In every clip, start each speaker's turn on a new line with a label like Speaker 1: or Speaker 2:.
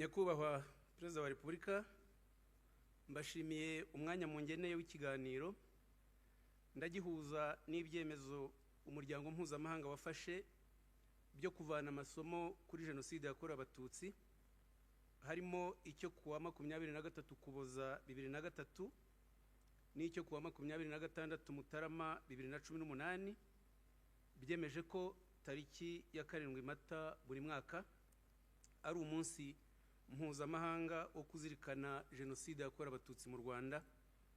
Speaker 1: Nyakubahwa Perezida wa Repubulika, mbashimiye umwanya mungeneye w'ikiganiro. Ndagihuza n'ibyemezo umuryango mpuzamahanga wafashe byo kuvana amasomo kuri Jenoside yakorewe Abatutsi, harimo icyo kuwa 23 Ukuboza 2003 n'icyo kuwa 26 Mutarama 2018, byemeje ko tariki ya 7 Mata buri mwaka ari umunsi mpuzamahanga wo kuzirikana Jenoside yakorewe Abatutsi mu Rwanda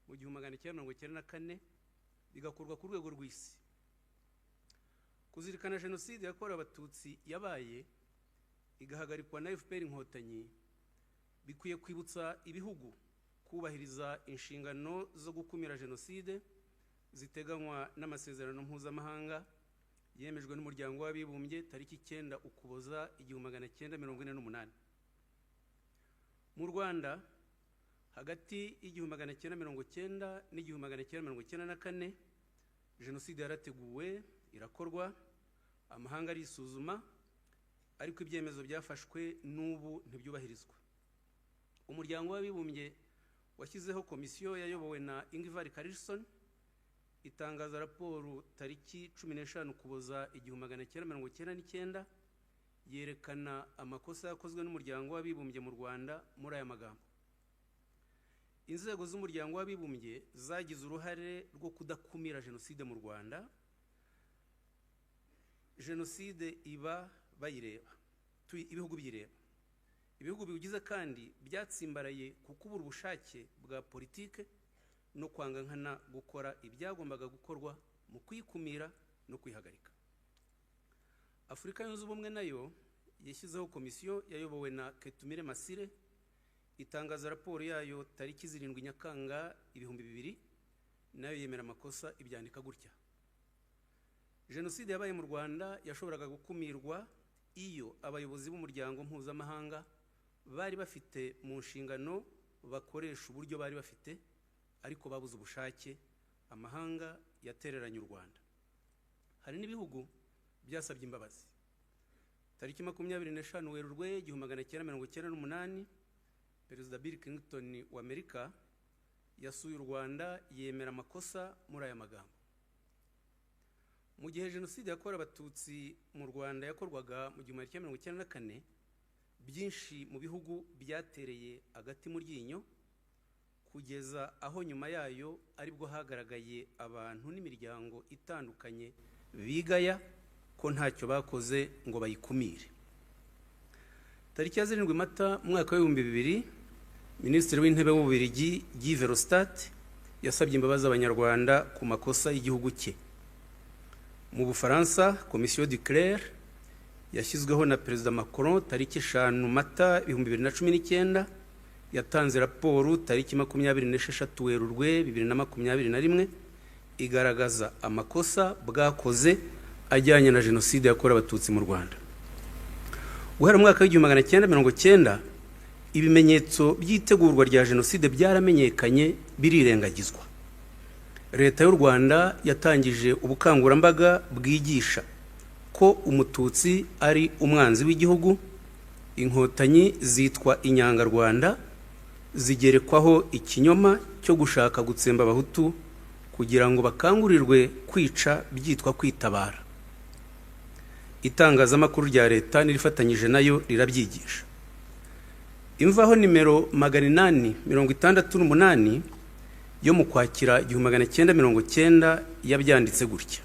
Speaker 1: mu 1994, bigakorwa ku rwego rw'isi. Kuzirikana Jenoside yakorewe Abatutsi yabaye igahagarikwa na FPR Inkotanyi bikwiye kwibutsa ibihugu kubahiriza inshingano zo gukumira jenoside ziteganywa n'amasezerano mpuzamahanga yemejwe n'Umuryango w'Abibumbye tariki 9 Ukuboza 1948. Mu Rwanda, hagati y'1990 n'1994, jenoside yarateguwe, irakorwa, amahanga arisuzuma, ariko ibyemezo byafashwe n'ubu ntibyubahirizwa. Umuryango w'Abibumbye washyizeho komisiyo yayobowe na Ingvar Carlsson, itangaza raporo tariki 15 Ukuboza 1999, yerekana amakosa yakozwe n'Umuryango w'Abibumbye mu Rwanda muri aya magambo: "Inzego z'Umuryango w'Abibumbye zagize uruhare rwo kudakumira jenoside mu Rwanda. Jenoside iba bayireba, ibihugu biyireba. Ibihugu biwugize kandi byatsimbaraye ku kubura ubushake bwa politike no kwanga nkana gukora ibyagombaga gukorwa mu kuyikumira no kwihagarika." Afurika Yunze Ubumwe nayo yashyizeho komisiyo yayobowe na Ketumile Masire, itangaza raporo yayo tariki 7 Nyakanga 2000, nayo yemera amakosa, ibyandika gutya: "Jenoside yabaye mu Rwanda yashoboraga gukumirwa iyo abayobozi b'umuryango mpuzamahanga bari bafite mu nshingano bakoresha uburyo bari bafite, ariko babuze ubushake. Amahanga yatereranye u Rwanda. Hari n'ibihugu byasabye imbabazi." Tariki 25 Werurwe 1998, Perezida Bill Clinton wa Amerika yasuye u Rwanda, yemera amakosa muri aya magambo: "Mu gihe jenoside yakorewe Abatutsi mu Rwanda yakorwaga mu 1994, byinshi mu bihugu byatereye agati mu ryinyo, kugeza aho nyuma yayo aribwo hagaragaye abantu n'imiryango itandukanye bigaya ko ntacyo bakoze ngo bayikumire." Tariki ya 7 Mata mu mwaka w'2000, Minisitiri w'Intebe w'Ububiligi Guy Verhofstadt yasabye imbabazi Abanyarwanda ku makosa y'igihugu cye. Mu Bufaransa, Komisiyo Duclert yashyizweho na Perezida Macron tariki 5 Mata 2019, yatanze raporo tariki 26 Werurwe 2021, igaragaza amakosa bwakoze ajyanye na jenoside yakorewe Abatutsi mu Rwanda. Guhera mu mwaka w'1990, ibimenyetso by'itegurwa rya jenoside byaramenyekanye, birirengagizwa. Leta y'u Rwanda yatangije ubukangurambaga bwigisha ko Umututsi ari umwanzi w'igihugu, Inkotanyi zitwa Inyangarwanda, zigerekwaho ikinyoma cyo gushaka gutsemba Abahutu kugira ngo bakangurirwe kwica byitwa kwitabara. Itangazamakuru rya leta n'irifatanyije nayo rirabyigisha. Imvaho nimero 868 yo mu Kwakira 1990 yabyanditse gutya: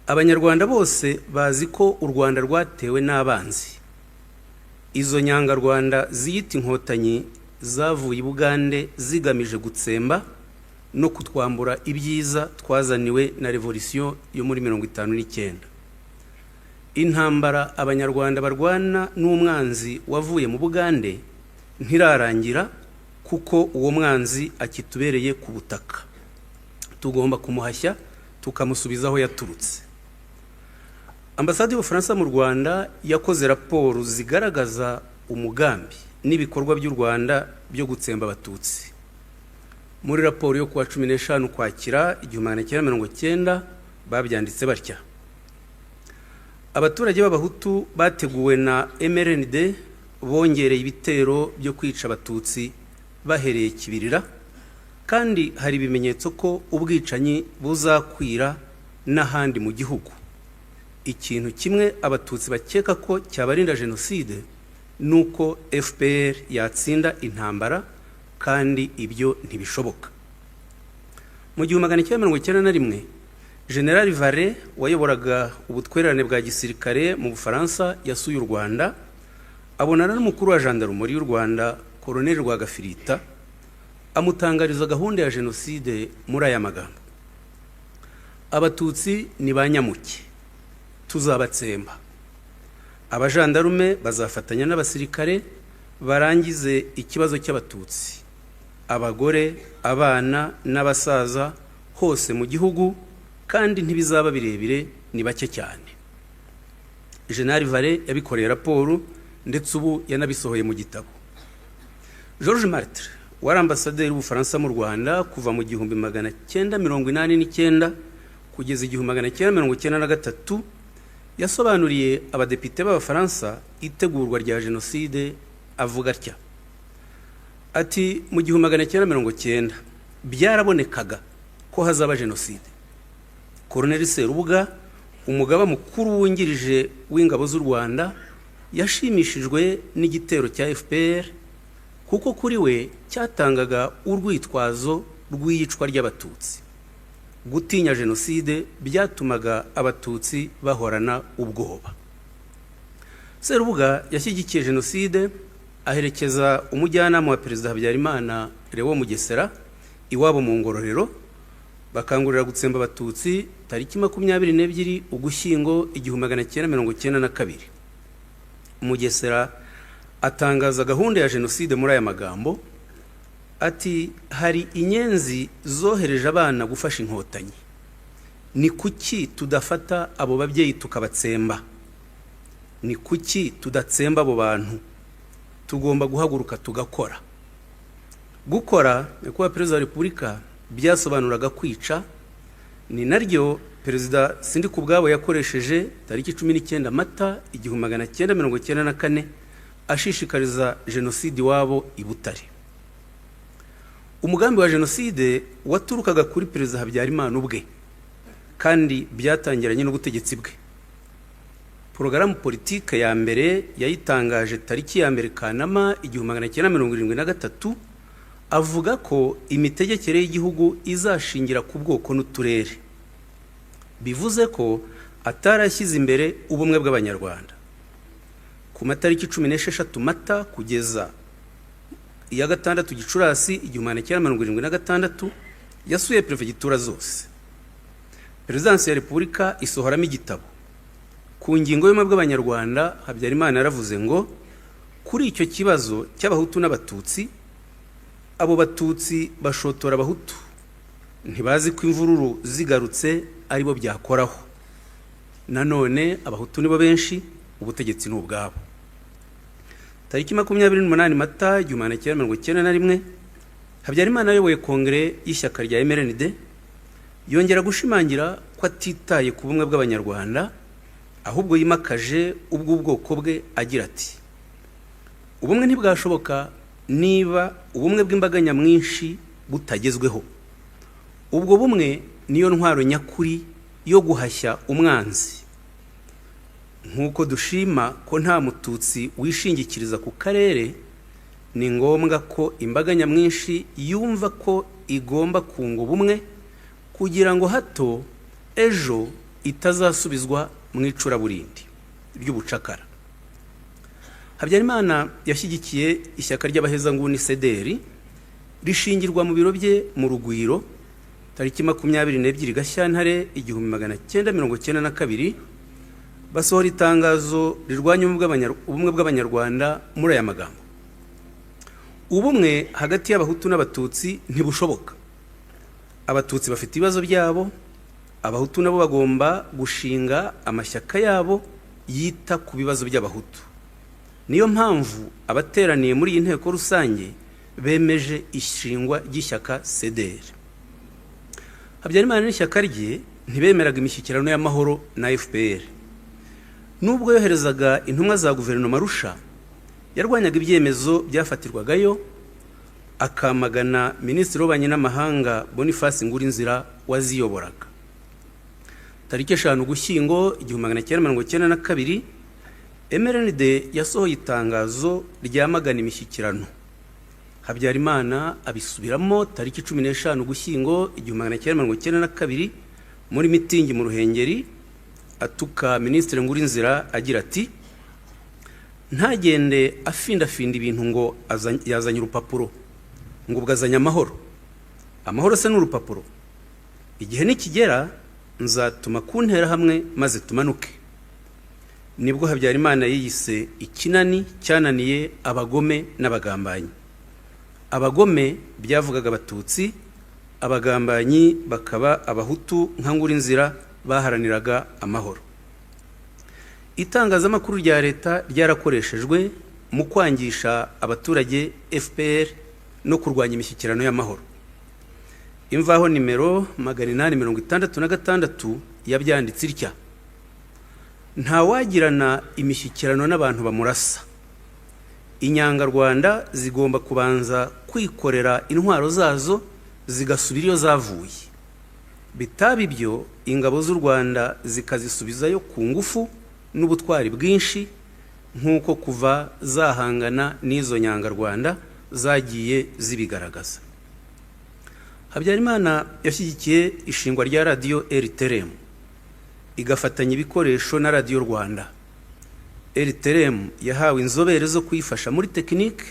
Speaker 1: "Abanyarwanda bose bazi ko u Rwanda rwatewe n'abanzi. Izo Nyangarwanda ziyita Inkotanyi zavuye i Bugande zigamije gutsemba no kutwambura ibyiza twazaniwe na revolisiyo yo muri 59. Intambara Abanyarwanda barwana n'umwanzi wavuye mu Bugande ntirarangira, kuko uwo mwanzi akitubereye ku butaka. Tugomba kumuhashya, tukamusubiza aho yaturutse." Ambasade y'Ubufaransa mu Rwanda yakoze raporo zigaragaza umugambi n'ibikorwa by'u Rwanda byo gutsemba Abatutsi. Muri raporo yo kuwa 15 Ukwakira 1990, babyanditse batya: "Abaturage b'Abahutu bateguwe na MRND Bongereye ibitero byo kwica Abatutsi bahereye Kibirira, kandi hari ibimenyetso ko ubwicanyi buzakwira n'ahandi mu gihugu. Ikintu kimwe Abatutsi bakeka ko cyabarinda jenoside ni uko FPR yatsinda intambara, kandi ibyo ntibishoboka. Mu 1991, General Varret wayoboraga ubutwererane bwa gisirikare mu Bufaransa yasuye u Rwanda, abonana n'umukuru wa jandarumori y'u Rwanda, Colonel Rwagafirita, amutangariza gahunda ya jenoside muri aya magambo: "Abatutsi ni ba nyamuke, tuzabatsemba. Abajandarume bazafatanya n'abasirikare barangize ikibazo cy'Abatutsi, abagore, abana n'abasaza hose mu gihugu, kandi ntibizaba birebire, ni bake cyane." General Varret yabikoreye raporo, ndetse ubu yanabisohoye mu gitabo. Georges Martre, wari ambasaderi w'Ubufaransa mu Rwanda kuva mu 1989 kugeza 1993, yasobanuriye abadepite b'Abafaransa itegurwa rya jenoside avuga atya, ati: "Mu 1990 byarabonekaga ko hazaba jenoside. Colonel Serubuga, umugaba mukuru wungirije w'ingabo z'u Rwanda, yashimishijwe n'igitero cya FPR kuko kuri we cyatangaga urwitwazo rw'iyicwa ry'Abatutsi. Gutinya jenoside byatumaga Abatutsi bahorana ubwoba." Serubuga yashyigikiye jenoside, aherekeza umujyanama wa Perezida Habyarimana, Lewo Mugesera, iwabo mu Ngororero, bakangurira gutsemba Abatutsi tariki 22 Ugushyingo 1992. Mugesera atangaza gahunda ya jenoside muri aya magambo, ati: "Hari inyenzi zohereje abana gufasha Inkotanyi. Ni kuki tudafata abo babyeyi tukabatsemba? Ni kuki tudatsemba abo bantu? Tugomba guhaguruka tugakora." Gukora, Nyakubahwa Perezida wa Repubulika, byasobanuraga kwica. Ni naryo Perezida Sindikubwabo yakoresheje tariki 19 Mata 1994 ashishikariza jenoside iwabo i Butare. Umugambi wa jenoside waturukaga kuri Perezida Habyarimana ubwe, kandi byatangiranye n'ubutegetsi bwe. Porogaramu politike ya mbere yayitangaje tariki ya 1 Kanama 1973, avuga ko imitegekere y'igihugu izashingira ku bwoko n'uturere, bivuze ko atarashyize imbere ubumwe bw'Abanyarwanda. Ku matariki 16 Mata kugeza iya 6 Gicurasi 1976 yasuye perefegitura zose. Perezidansi ya Repubulika isohoramo igitabo. Ku ngingo y'ubumwe bw'Abanyarwanda, Habyarimana yaravuze ngo: "Kuri icyo kibazo cy'Abahutu n'Abatutsi, abo Batutsi bashotora Abahutu ntibazi ko imvururu zigarutse aribo byakoraho. Nanone Abahutu nibo benshi, ubutegetsi ni ubwabo." Tariki 28 Mata 1991, Habyarimana ayoboye kongere y'ishyaka rya MRND, yongera gushimangira ko atitaye ku bumwe bw'Abanyarwanda, ahubwo yimakaje ubw'ubwoko bwe, agira ati: "Ubumwe ntibwashoboka niba ubumwe bw'imbaga nyamwinshi butagezweho. Ubwo bumwe niyo ntwaro nyakuri yo guhashya umwanzi. Nk'uko dushima ko nta Mututsi wishingikiriza ku karere, ni ngombwa ko imbaga nyamwinshi yumva ko igomba kunga ubumwe kugira ngo hato ejo itazasubizwa mu icuraburindi ry'ubucakara." Habyarimana yashyigikiye ishyaka ry'abahezanguni CDR, rishingirwa mu biro bye mu Rugwiro tariki 22 Gashyantare 1992. Basohora itangazo rirwanya ubumwe bw'Abanyarwanda muri aya magambo: "Ubumwe hagati y'Abahutu n'Abatutsi ntibushoboka. Abatutsi bafite ibibazo byabo, Abahutu nabo bagomba gushinga amashyaka yabo yita ku bibazo by'Abahutu. Niyo mpamvu abateraniye muri iyi nteko rusange bemeje ishingwa ry'ishyaka CDR." Habyarimana n'ishyaka rye ntibemeraga imishyikirano y'amahoro na FPR. Nubwo yoherezaga intumwa za guverinoma Arusha, Yarwanyaga ibyemezo byafatirwagayo, akamagana Minisitiri w'Ububanyi n'Amahanga Boniface Ngurinzira waziyoboraga. Tariki 5 Ugushyingo 1992, MRND yasohoye itangazo ryamagana imishyikirano. Habyarimana abisubiramo tariki 15 Ugushyingo 1992 muri mitingi mu Ruhengeri, atuka Minisitiri Ngurinzira agira ati: "Ntagende afindafinda ibintu ngo yazanye urupapuro, ngo ubwo azanye amahoro. Amahoro se ni urupapuro? Igihe nikigera nzatuma ku Nterahamwe maze tumanuke." Nibwo Habyarimana yiyise ikinani cyananiye abagome n'abagambanyi. Abagome byavugaga Abatutsi, abagambanyi bakaba Abahutu nka Ngurinzira baharaniraga amahoro. Itangazamakuru rya leta ryarakoreshejwe mu kwangisha abaturage FPR no kurwanya imishyikirano y'amahoro. Imvaho nimero 866 yabyanditse itya: "Ntawagirana imishyikirano n'abantu bamurasa. Inyangarwanda zigomba kubanza kwikorera intwaro zazo zigasubira iyo zavuye. Bitaba ibyo, ingabo z'u Rwanda zikazisubizayo ku ngufu n'ubutwari bwinshi, nk'uko kuva zahangana n'izo nyangarwanda zagiye zibigaragaza." Habyarimana yashyigikiye ishingwa rya radiyo RTLM, igafatanya ibikoresho na Radiyo Rwanda. RTLM yahawe inzobere zo kuyifasha muri tekinike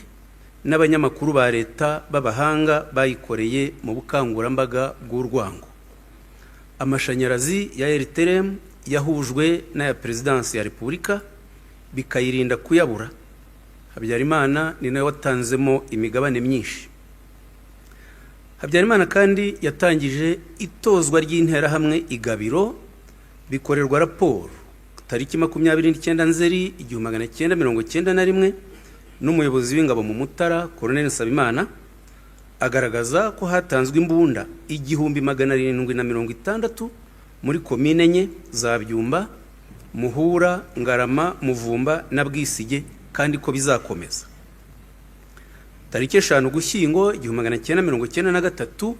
Speaker 1: n'abanyamakuru ba leta b'abahanga bayikoreye mu bukangurambaga bw'urwango. Amashanyarazi ya RTLM yahujwe n'aya Perezidansi ya Repubulika, bikayirinda kuyabura. Habyarimana ni nawe watanzemo imigabane myinshi. Habyarimana kandi yatangije itozwa ry'Interahamwe i Gabiro, bikorerwa raporo tariki 29 Nzeri 1991 n'umuyobozi w'ingabo mu Mutara, Colonel Nsabimana, agaragaza ko hatanzwe imbunda 1760 muri komine enye za Byumba, Muhura, Ngarama, Muvumba na Bwisige, kandi ko bizakomeza. Tariki 5 Ugushyingo 1993,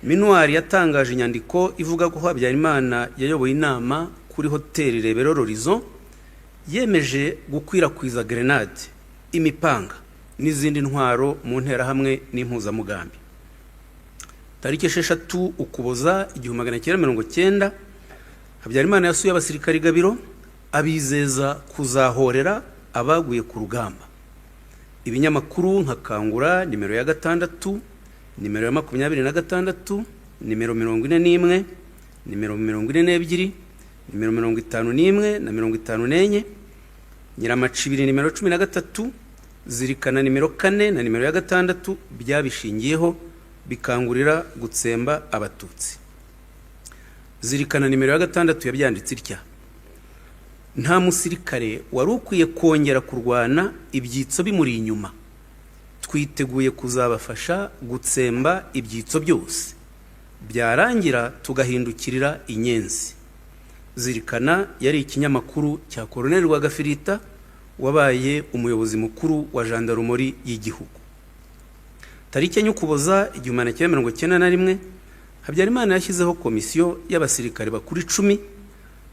Speaker 1: MINUAR yatangaje inyandiko ivuga ko Habyarimana yayoboye inama kuri hoteli Rebero L'Horizon yemeje gukwirakwiza grenade, imipanga n'izindi ntwaro mu Nterahamwe n'Impuzamugambi. Tariki 6 Ukuboza 1990, Habyarimana yasuye abasirikari Gabiro, abizeza kuzahorera abaguye ku rugamba. Ibinyamakuru nka Kangura nimero ya 6, nimero ya 26, nimero 41, nimero 42, nimero 51 na 54, Nyiramacibiri nimero 13, Zirikana nimero 4 na nimero ya 6 byabishingiyeho bikangurira gutsemba Abatutsi. Zirikana nimero ya 6 yabyanditse itya: "Nta musirikare wari ukwiye kongera kurwana ibyitso bimuri inyuma. Twiteguye kuzabafasha gutsemba ibyitso byose, byarangira tugahindukirira Inyenzi." Zirikana yari ikinyamakuru cya Colonel Rwagafirita wabaye umuyobozi mukuru wa Jandarumori y'igihugu. Tariki 4 Ukuboza 1991, Habyarimana yashyizeho komisiyo y'abasirikare bakuru 10,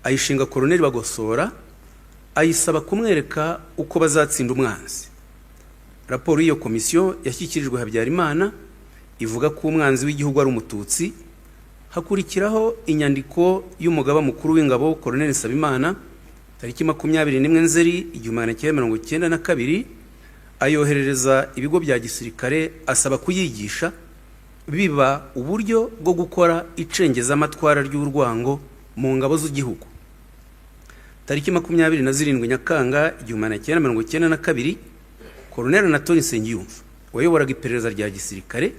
Speaker 1: ayishinga Colonel Bagosora, ayisaba kumwereka uko bazatsinda umwanzi. Raporo y'iyo komisiyo yashyikirijwe Habyarimana ivuga ko umwanzi w'igihugu ari Umututsi. Hakurikiraho inyandiko y'umugaba mukuru w'ingabo Colonel Nsabimana tariki 21 Nzeri 1992, ayoherereza ibigo bya gisirikare asaba kuyigisha, biba uburyo bwo gukora icengezamatwara ry'urwango mu ngabo z'igihugu. Tariki 27 Nyakanga 1992, Colonel Anatole Nsengiyumva wayoboraga iperereza rya gisirikare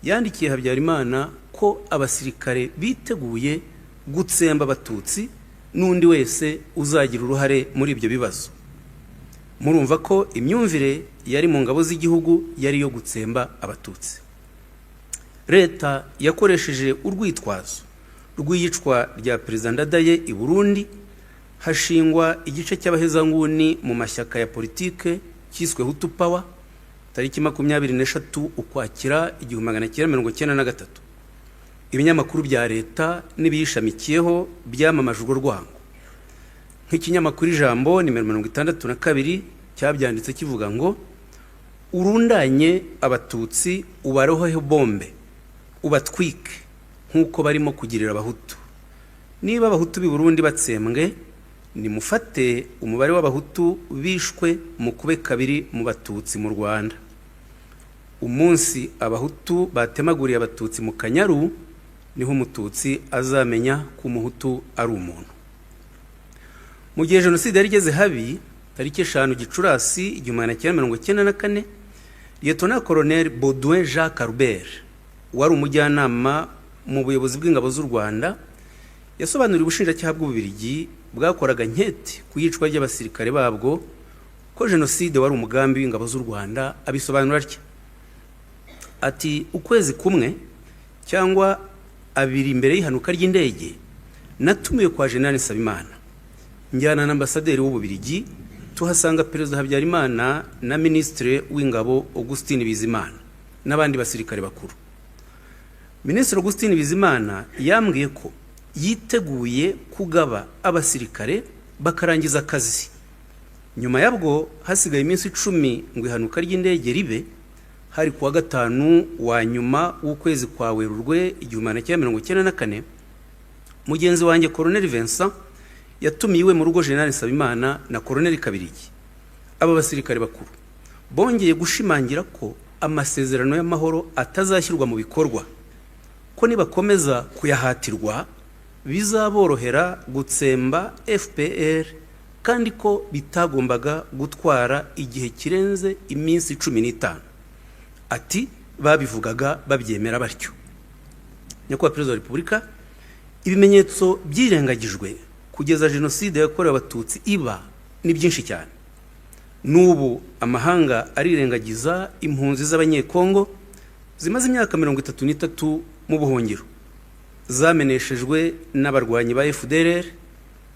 Speaker 1: yandikiye Habyarimana ko abasirikare biteguye gutsemba Abatutsi n'undi wese uzagira uruhare muri ibyo bibazo. Murumva ko imyumvire yari mu ngabo z'igihugu yari iyo gutsemba Abatutsi. Leta yakoresheje urwitwazo rw'iyicwa rya Perezida Ndadaye i Burundi, hashingwa igice cy'abahezanguni mu mashyaka ya politike Cyiswe Hutu Power, tariki 23 Ukwakira 1993, ibinyamakuru bya leta n'ibiyishamikiyeho byamamaje urwo rwango, nk'ikinyamakuru Ijambo nimero 62 cyabyanditse kivuga ngo: "Urundanye Abatutsi, ubaroheho bombe, ubatwike nk'uko barimo kugirira Abahutu. Niba Abahutu b'i Burundi batsembwe, nimufate umubare w'Abahutu bishwe mukube kabiri mu Batutsi mu Rwanda. Umunsi Abahutu batemaguriye Abatutsi mu Kanyaru, niho Umututsi azamenya ko Umuhutu ari umuntu." Mu gihe jenoside yari igeze habi, tariki 5 Gicurasi 1994, Liyetona Koloneli Baudouin Jacques Albert, wari umujyanama mu buyobozi bw'ingabo z'u Rwanda, yasobanuriye ubushinjacyaha bw'Ububiligi bwakoraga anketi ku iyicwa ry'abasirikare babwo ko jenoside wari umugambi w'ingabo z'u Rwanda. Abisobanura atya, ati: "Ukwezi kumwe cyangwa abiri mbere y'ihanuka ry'indege, natumiwe kwa Jenerali Nsabimana, njyana na ambasaderi w'Ububiligi, tuhasanga Perezida Habyarimana na Minisitiri w'Ingabo Augustin Bizimana n'abandi basirikare bakuru. Minisitiri Augustin Bizimana yambwiye ko yiteguye kugaba abasirikare bakarangiza akazi. Nyuma yabwo, hasigaye iminsi 10 ngo ihanuka ry'indege ribe, hari kuwa gatanu wa nyuma w'ukwezi kwa Werurwe 1994, mugenzi wanjye Colonel Vincent yatumiye iwe mu rugo General Nsabimana na Colonel Kabirigi. Aba basirikare bakuru bongeye gushimangira ko amasezerano y'amahoro atazashyirwa mu bikorwa, ko nibakomeza kuyahatirwa bizaborohera gutsemba FPR, kandi ko bitagombaga gutwara igihe kirenze iminsi 15." Ati: "Babivugaga babyemera batyo." Nyakubahwa Perezida wa Repubulika, ibimenyetso byirengagijwe kugeza jenoside yakorewe Abatutsi iba ni byinshi cyane. N'ubu amahanga arirengagiza impunzi z'Abanyekongo zimaze imyaka 33 mu buhungiro, zameneshejwe n'abarwanyi ba FDLR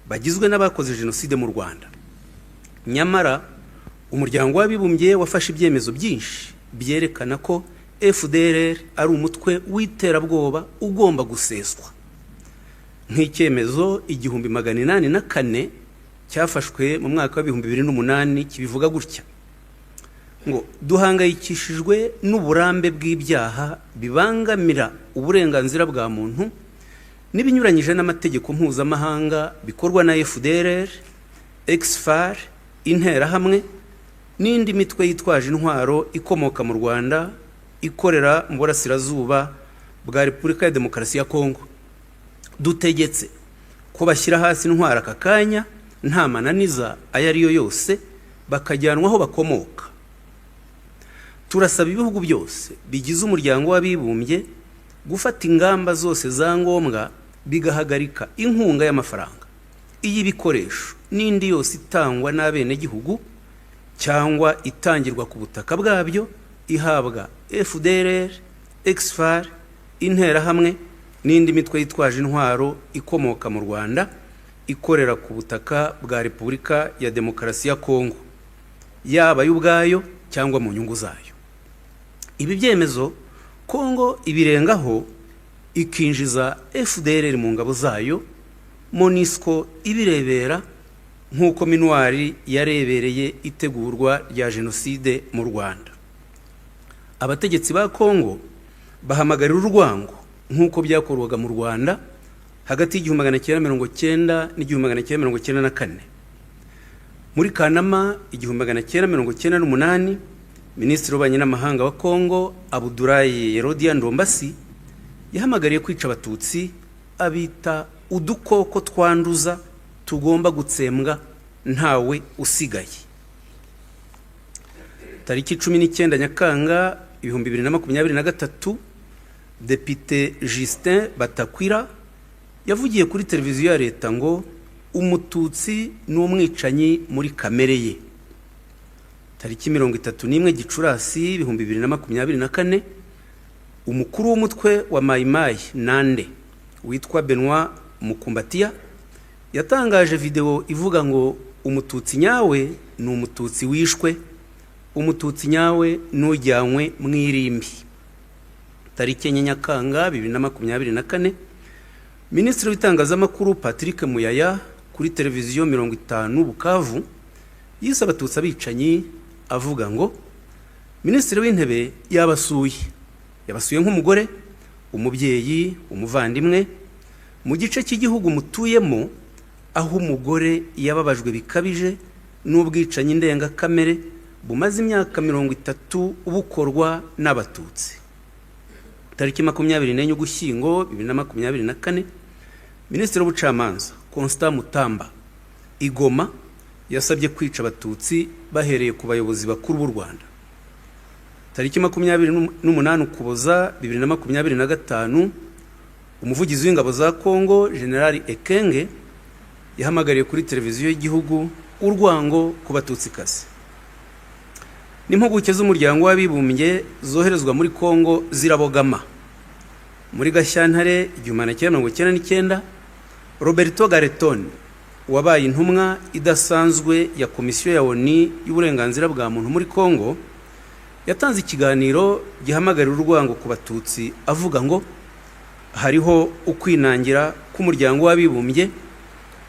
Speaker 1: bagizwe n'abakoze jenoside mu Rwanda. Nyamara Umuryango w'Abibumbye wafashe ibyemezo byinshi byerekana ko FDLR ari umutwe w'iterabwoba ugomba guseswa, nk'icyemezo 1804 cyafashwe mu mwaka wa 2008 kibivuga gutya ngo: "Duhangayikishijwe n'uburambe bw'ibyaha bibangamira uburenganzira bwa muntu n'ibinyuranyije n'amategeko mpuzamahanga bikorwa na FDLR, Ex-FAR, Interahamwe n'indi mitwe yitwaje intwaro ikomoka mu Rwanda ikorera mu burasirazuba bwa Repubulika ya Demokarasi ya Kongo. Dutegetse ko bashyira hasi intwaro aka kanya nta mananiza ayo ari yo yose, bakajyanwa aho bakomoka. Turasaba ibihugu byose bigize Umuryango w'Abibumbye gufata ingamba zose za ngombwa bigahagarika inkunga y'amafaranga, iy'ibikoresho n'indi yose itangwa n'abenegihugu cyangwa itangirwa ku butaka bwabyo ihabwa FDLR, Ex-FAR, Interahamwe n'indi mitwe yitwaje intwaro ikomoka mu Rwanda ikorera ku butaka bwa Repubulika ya Demokarasi ya Kongo, yaba y'ubwayo cyangwa mu nyungu zayo." Ibi byemezo Kongo ibirengaho, ikinjiza FDLR mu ngabo zayo, MONUSCO ibirebera, nk'uko MINUAR yarebereye itegurwa rya jenoside mu Rwanda. Abategetsi ba Kongo bahamagarira urwango nk'uko byakorwaga mu Rwanda hagati y'1990 n'1994. Muri Kanama 1998, Minisitiri w'Ububanyi n'Amahanga wa Kongo, Abudulayi Yerodia Ndombasi, yahamagariye kwica Abatutsi, abita udukoko twanduza tugomba gutsembwa ntawe usigaye. Tariki 19 Nyakanga 2023, Depite Justin Batakwira yavugiye kuri televiziyo ya leta ngo: "Umututsi ni umwicanyi muri kamere ye." Tariki 31 Gicurasi 2024, umukuru w'umutwe wa Mayimayi Nande witwa Benoit Mukumbatiya yatangaje videwo ivuga ngo: "Umututsi nyawe ni Umututsi wishwe", Umututsi nyawe n'ujyanywe mu irimbi. Tariki 4 Nyakanga 2024, Minisitiri w'Itangazamakuru Patrick Muyaya kuri televiziyo 50 Bukavu yise Abatutsi abicanyi, avuga ngo Minisitiri w'Intebe yabasuye, yabasuye nk'umugore, umubyeyi, umuvandimwe, mu gice cy'igihugu mutuyemo, aho umugore yababajwe bikabije n'ubwicanyi ndengakamere bumaze imyaka 30 bukorwa n'Abatutsi. Tariki 24 Ugushyingo 2024, Minisitiri w'Ubucamanza Constant Mutamba i Goma yasabye kwica Abatutsi bahereye ku bayobozi bakuru b'u Rwanda. Tariki 28 Ukuboza 2025, umuvugizi w'ingabo za Kongo Generali Ekenge yahamagariye kuri televiziyo y'igihugu urwango ku Batutsikazi. N'impuguke z'Umuryango w'Abibumbye zoherezwa muri Kongo zirabogama. Muri Gashyantare 1999, Roberto Garretoni wabaye intumwa idasanzwe ya Komisiyo ya ONU y'uburenganzira bwa muntu muri Kongo yatanze ikiganiro gihamagarira urwango ku Batutsi, avuga ngo hariho ukwinangira k'Umuryango w'Abibumbye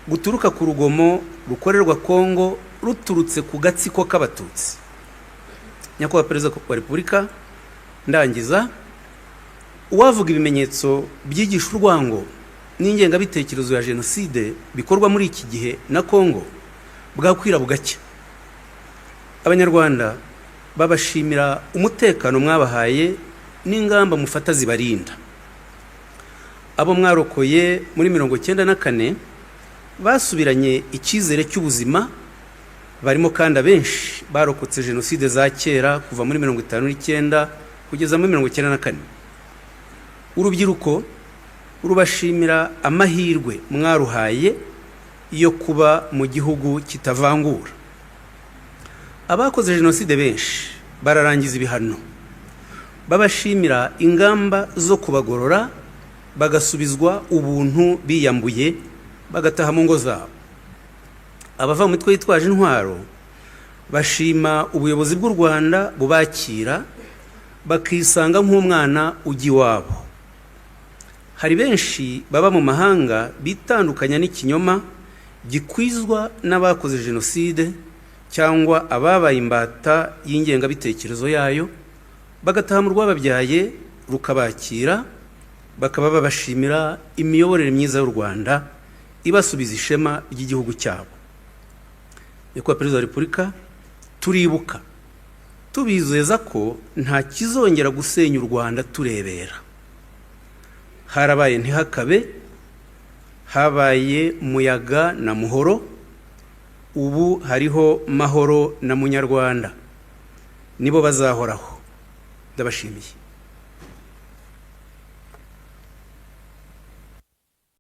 Speaker 1: guturuka ku rugomo rukorerwa Kongo ruturutse ku gatsiko k'Abatutsi. Nyakubahwa Perezida wa Repubulika, ndangiza, uwavuga ibimenyetso byigisha urwango n'ingengabitekerezo ya jenoside bikorwa muri iki gihe na Kongo bwakwira bugacya. Abanyarwanda babashimira umutekano mwabahaye n'ingamba mufata zibarinda. Abo mwarokoye muri 94 basubiranye icyizere cy'ubuzima, barimo kandi abenshi barokotse jenoside za kera kuva muri 59 kugeza muri 94. Urubyiruko rubashimira amahirwe mwaruhaye yo kuba mu gihugu kitavangura. Abakoze jenoside benshi bararangiza ibihano, babashimira ingamba zo kubagorora bagasubizwa ubuntu biyambuye, bagataha mu ngo zabo. Abava mu mitwe yitwaje intwaro bashima ubuyobozi bw'u Rwanda bubakira bakisanga nk'umwana ujya iwabo. Hari benshi baba mu mahanga bitandukanya n'ikinyoma gikwizwa n'abakoze jenoside cyangwa ababaye imbata y'ingengabitekerezo yayo, bagataha mu rwababyaye rukabakira, bakaba babashimira imiyoborere myiza y'u Rwanda ibasubiza ishema ry'igihugu cyabo. Nyakubahwa Perezida wa Repubulika, turibuka tubizeza ko nta kizongera gusenya u Rwanda turebera. Harabaye ntihakabe, habaye Muyaga na Muhoro, ubu hariho Mahoro na Munyarwanda, nibo bazahoraho. Ndabashimiye.